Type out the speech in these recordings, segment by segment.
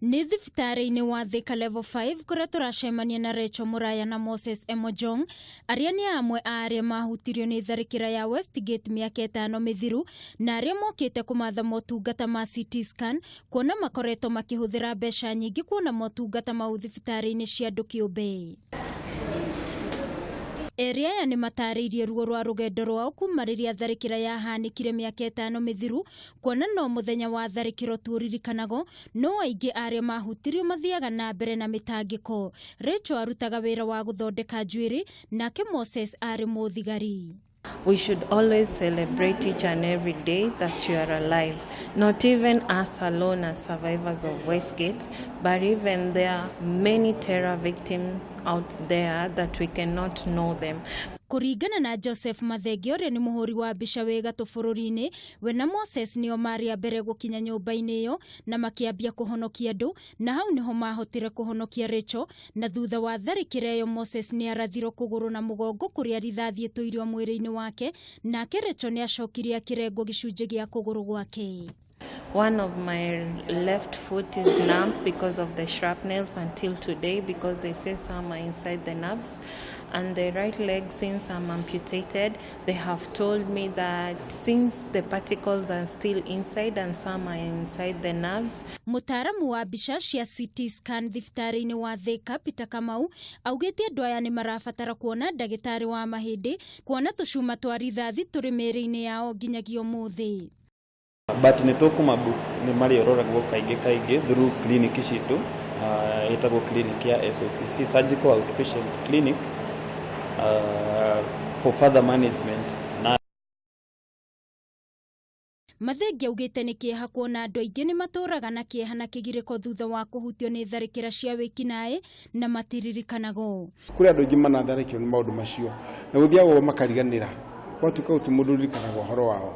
Nĩ thibitarĩ-inĩ wa Thika Level 5 kũrĩa tũracemania na Rachel Muraya na Moses Emojong, arĩa nĩ amwe a arĩa mahutirio nĩ tharĩkĩra ya Westgate mĩaka 5 mĩthiru, na arĩa mokĩte kũmatha motungata ma CT scan, kuona makoretwo makĩhũthĩra mbeca nyingĩ kuona motungata mau thibitarĩ-inĩ cia andũ kĩũmbe. Erĩ aya nĩ matarĩirie ruo rwa rũgendo rwao kuma rĩrĩa tharĩkĩra yahanĩkire mĩaka 5 mĩthiru, kuona no mũthenya wa tharĩkĩro tu ũririkanagwo, no aingĩ arĩa mahutirio mathiaga na mbere na mĩtangĩko. Rachel arutaga wĩra wa gũthondeka njuĩrĩ, nake Moses arĩ mũthigari. We should always celebrate each and every day that you are alive. Not even us alone as survivors of Westgate, but even there are many terror victims out there that we cannot know them. Kũringana na Joseph Mathenge, ũrĩa nĩ mũhũri wa mbica wĩ gatũ bũrũri-inĩ, we na Moses nĩo marĩ a mbere gũkinya nyũmba-inĩ ĩyo na makĩambia kũhonokia andũ, na hau nĩho mahotire kũhonokia Rachel. Na thutha wa tharĩkĩra ĩyo, Moses nĩ arathirwo kũgũrũ na mũgongo kũrĩa rithathi ĩtũirio mwĩrĩ-inĩ wake, nake Rachel nĩ acokire akĩrengwo gĩcunjĩ gĩa kũgũrũ gwake. One of my left foot is numb because of the shrapnels until today, because they say some are inside the nerves. And the right leg, since I'm amputated, they have told me that since the particles are still inside and some are inside the nerves. Mũtaaramu wa mbica cia CT scan thibitarĩ-inĩ wa Thika, Peter Kamau, augĩte andũ aya nĩ marabatara kuona ndagĩtarĩ wa mahĩndĩ, kuona tũcuma twa rithathi tũrĩ mĩĩrĩ-inĩ yao nginyagia ũmũthĩ. But nĩ tũkũmabook, nĩ marĩororagwo kaingĩ kaingĩ through clinic citũ, ĩtagwo clinic ya SOPC, Surgical Outpatient Clinic, for further management na Mathenge augĩte nĩ kĩeha kuona andũ aingĩ nĩ matũraga na kĩeha na kĩgirĩko thutha wa kũhutio nĩ tharĩkĩra cia wĩkinaĩ na matiririkanagwo. Kũrĩ andũ aingĩ manatharĩkĩrwo nĩ maũndũ macio na gũthiagwo makariganĩra, gwatuĩka gũtirĩ mũndũ ũririkanaga ũhoro wao.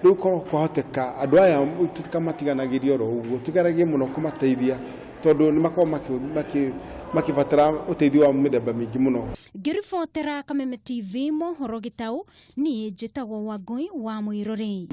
Rĩu korwo kwahoteka andũ aya tũtikamatiganagĩrie oro ũguo, tũgeragie mũno kũmateithia tondũ nĩ makoragwo makĩbatara ũteithio wa mĩthemba mĩingĩ mũno. Ngĩribotera Kameme TV mohoro gĩtaũ, niĩ njĩtagwo Wangũi wa Mwĩrore.